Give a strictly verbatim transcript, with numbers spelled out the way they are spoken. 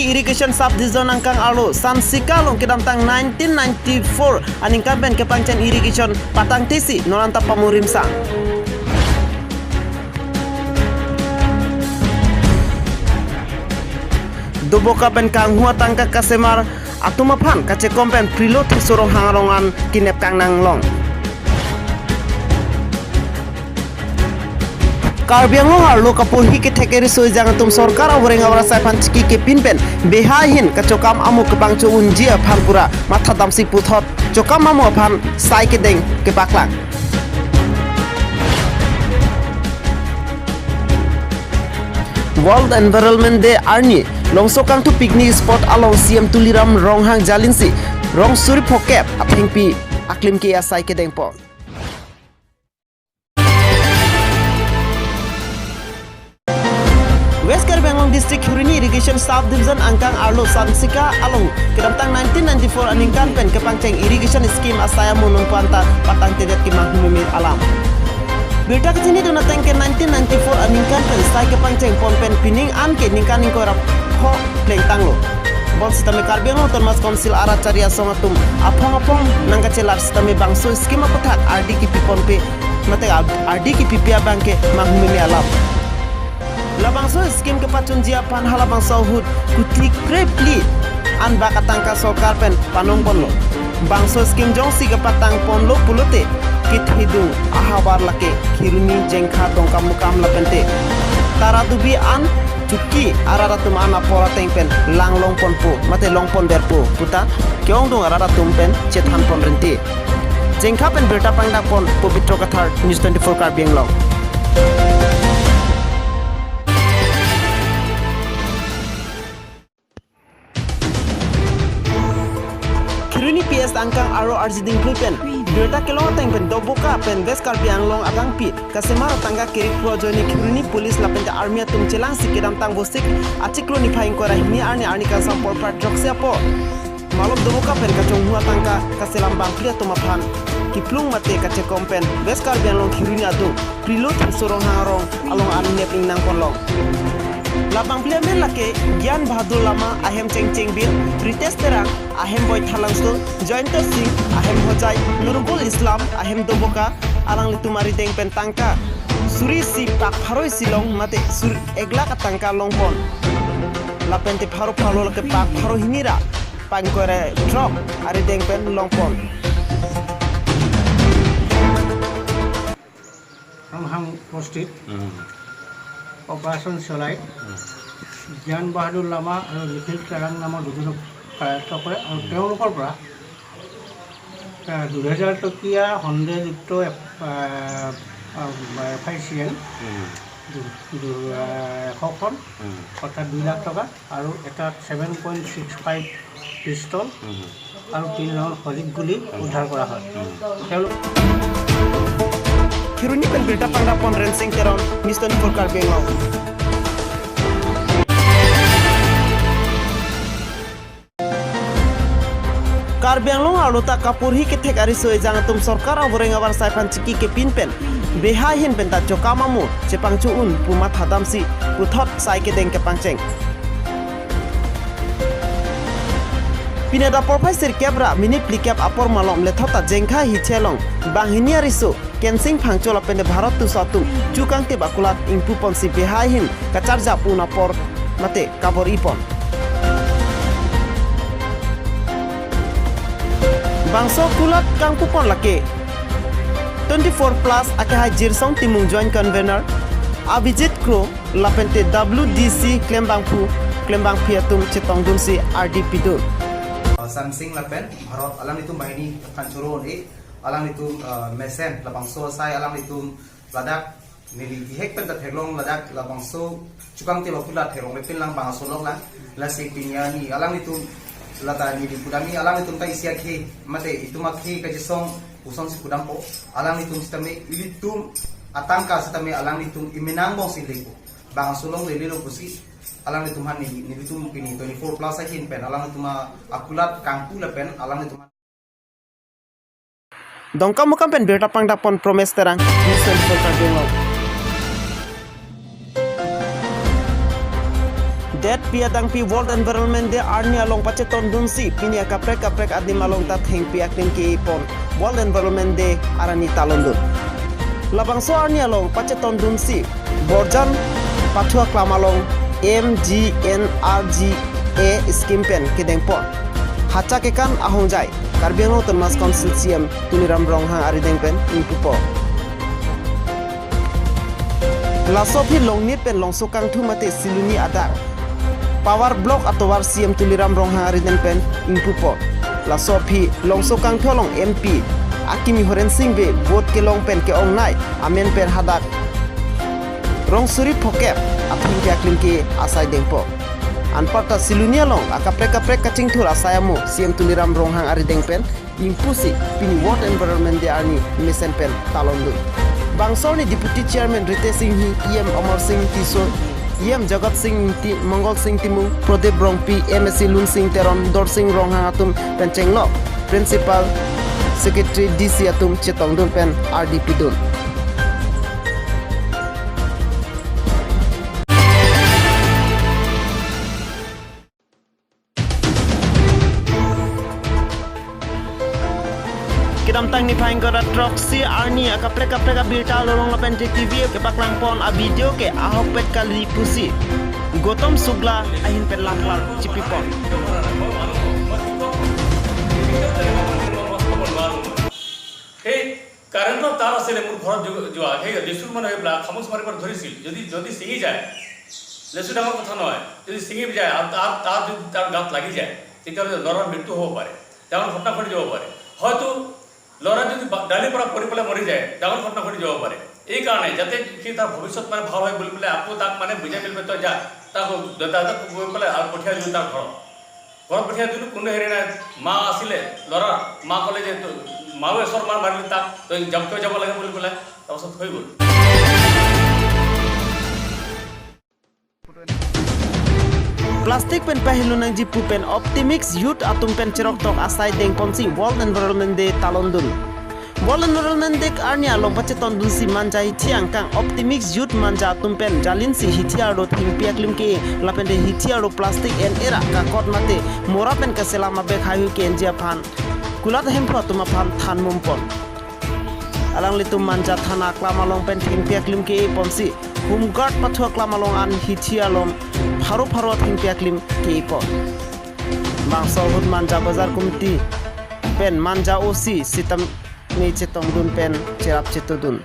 Irrigation Sub Division angkang arlo Sansika along kedamtang nineteen ninety-four aningkan pen kepangcheng irrigation patangtesi non anta pamurim sang. Doboka pen kanghu atangka kasemar atum aphan kachekom pen Prilo Thesso Ronghang arong an kenep kangnang long. Karbi Anglong arlo kaporhi kethek eriso ejang atum sorkar avoreng avorasai aphan chiki kepin pen behai ahin kachokam amo kepangcho unji aphan pura matha damsi puthot chokam amo aphan sai kedeng kepaklang. World Environment Day arni Longso Kangthu picnic spot along C M Tuliram Ronghang jalinsi rong suri phokep athengpi aklim ke-e asai kedengpon. West Karbi Anglong District Kheroni Irrigation Sub Division angkang arlo Sansika along kedamtang nineteen ninety-four aningkan pen kepangcheng irrigation scheme asai amo nonpu anta patangtedet kemanghu meme alam. Birta kachinidun ateng ke nineteen ninety-four aningkan pen sai kepangcheng pon pen pining an ke ningkan ingkoi ra pho plengtanglo. Bonsitame Karbi Anglong Autonomous Council arat chari asong atum aphong aphong nangkachelar sitame bangso scheme aputhak ardi kipi ponpe mate ar-, ardi kipipi abang ke manghu meme alam. Labangso scheme kepachunji aphan halabangso ahut kuti krepli anbak atangka sorkar pen panong ponlo. Bangso scheme jongsi kepatang ponlo pulote kethedung ahavar lake Kheroni, Jengkha, Dongkamukam lapente Taradubi an Chuki arat atum an apor ateng pen lang long ponpo mate long ponverpo puta ke-ongdung arat atum pen chethan pon renti. Jengkha pen birta pangdak pon Pobitro Kathar, News twenty-four Karbi Anglong. Kheroni P S angkang arlo arjiding plui pen birta kelong ateng pen Doboka pen West Karbi Anglong adangpi kasemar atangka kerik pu ajoine Kheroni Police lapente Army atum chelangsi kedamtang Vosik achiklo niphai ingkoi ra hini arni arni kangsam porpar throksi apor malom Doboka pen kachonghu atangka kaselam bangphli atum aphan kiplung mate kachekom pen West Karbi Anglong Kheroni adung Prilo Thesso Ronghang arong along an nep ingnang ponlong. Labangphli amen lake Gyan Bahadur Lama ahem Chengchengbin, Ritesh Terang ahem Boithalangso, Jayanta Singh ahem Hojai, Nurul Islam ahem Doboka, alanglitum arideng pen tangka suri isi pak pharo isi long mate suri ek lakh atangka longpon. Lapente pharo pharo lake pak pharo hini ra pak ingkoi ra throk arideng pen longpon. হাংহাং বস্তিত হুম। অপাৰেশ্যন চলাই হুম। জ্ঞান বাহাদুৰ লামা আৰু নিখিল তেৰাং নামৰ দুজনক কাৰায়ত্ত কৰে আৰু হুম। তেওঁলোকৰ পৰা, আহ, দুহেজাৰ টকীয়া সন্দেহযুক্ত এফ-, আহ, আহ, এফ আই চি এন হুম। দু-, দু-, আহ, এশখন, হুম। অৰ্থাৎ দুই লাখ টকা আৰু এটা seven point six five pistol হুম। আৰু তিনি ধৰণৰ সলিক গুলী উদ্ধাৰ কৰা হয়। তেওঁলোক Kheroni pen birta pangdak pon Rensing Teron, News twenty-four Karbi Anglong. Karbi Anglong arlo ta kaporhi kethek ariso ejang atum sorkar avoreng avarsai aphan chiki kepin pen behai ahin pen ta chokam amo chepangcho un pu matha damsi puthot sai kedeng kepangcheng. Pini adap porphai sirkep ra minute phlikep apor malom lethot ta Jengkha hiche along banghini ariso Kensing Phangcho lapente Bharat Tisso atum chukangtip akulat ingpu ponsi behai ahin kacharjap un apor mate kabor-i pon. Bangso akulat kangpu pon lake twenty-four plus akehai Jirsong Timung Joint Convener Abhijit Kro lapente W D C klembangphu klembangpi atum chetongdunsi ardi pidun. Sansing lapen Bharat alanglitum banghini khanchoro un-e, alanglitum, ah, mesen labangso asai alanglitum ladak neli bihek pen ta theklong ladak labangso chukangtip akulat theklong repin lang bang asolok lang lasi pini arni alanglitum lata neli kudamji alanglitum ta isi akhei mate itum akhei kachesong kosonsi kudampo alanglitum sitame ilitum atangka sitame alanglitum iminang bongsi lepo bang asolong lelelo pusi alanglitum aphan neli nelitum pini twenty-four plus ahin pen alanglitum akulat kangpu lapen alanglitum Dongkamukam pen birta pangdak pon Promes Terang, News twenty-four Karbi Anglong. Tet pi adangpi World Environment Day arni along pachetondunsi pini akaprek kaprek adim along ta thengpi aklim ke-e pon World Environment Day arni talondun. Labangso arni along pachetondunsi Borjan Pathu Aklam along M G N R G A scheme pen kedengpon hacha kekan ahongjai Karbi Anglong Autonomous Council C M Tuliram Ronghang arideng pen ingpupo. Laso aphi Longnit pen Longsokangthu mate Siloni adak power block atovar C M Tuliram Ronghang arideng pen ingpupo. Laso aphi Longsokangthu along M P akimi Horen Sing Bey vote kelong pen ke-ongnei amen pen hadak rong suri phokep athengpi aklim ke asai dengpo. Anparta Siloni along akaprek kaprek kachingthur asai amo C M Tuliram Ronghang arideng pen ingpusi pini World Environment Day arni mesen pen talondun. Bangso arni Deputy Chairman Ritesh Enghi, E M Amar Sing Tisso, E M Jagat Sing Ingti, Mangal Sing Timung, Prodip Rongpi, M A C Lunsing Teron, Dorsing Ronghang atum pen chenglok Principal Secretary D C atum chetongdun pen ardi pidun. Kedamtang niphai ingkoi ra throksi arni akaprek kaprek abirta along lapen T V kepaklangpon avideo ke ahokpet kali pusi Gautam Shukla ahin pen langklar chipipon. সেই কাৰেণ্টৰ তাঁৰ আছিলে মোৰ ঘৰত যোৱা- যোৱা, সেই লেচুৰ মানে এইবিলাক খামোচ মাৰিব ধৰিছিল। যদি যদি ছিঙি যায়, লেচু ডাঙৰ কথা নহয়, যদি ছিঙি যায় আৰু তাৰ তাঁৰ যদি তাৰ গাত লাগি যায়, তেতিয়াহ'লে ল'ৰাৰ মৃত্যু হ'ব পাৰে, ডাঙৰ ঘটনা ঘটি যাব পাৰে। হয়তো ল'ৰা যদি বা- ডালিৰ পৰা পৰি পেলাই মৰি যায়, ডাঙৰ ঘটনা ঘটি যাব পাৰে। এইকাৰণে যাতে সি তাৰ ভৱিষ্যত মানে ভাল হয় বুলি পেলাই আকৌ তাক মানে বুজাই মেলি পেলাই তই যা, তাক দেউতাক গৈ পেলাই আৰু পঠিয়াই দিলোঁ তাৰ ঘৰত। ঘৰত পঠিয়াই দিলোঁ, কোনো হেৰি নাই। মা আছিলে ল'ৰাৰ, মা ক'লে যে তো- মাও এচৰ মাৰ মাৰিলে তাক, তই যাব কিয় যাব লাগে বুলি পেলাই, তাৰপাছত হৈ গ'ল। Plastic pen pahilun nangji pu pen Optimix Youth atum pen cheroktok asai dengponsi World Environment Day talondun. World Environment Day arni along pachetondunsi Manja hithi angkang Optimix Youth Manja atum pen jalinsi hithi arlo thengpi aklim ke lapente hithi arlo plastic en-era kakot mate mora pen kaselam abek haihui ke-enji aphan kulat hemphu atum aphan thanmumpon. Alanglitum Manja Thana Aklam along pen thengpi aklim ke-e ponsi Home Guard Pathu Aklam along an hithi along pharo pharo thengpi aklim ke-e pon. Bangso ahut Manja Bazar Committee pen Manja O C sitame chetongdun pen cherap chetodun.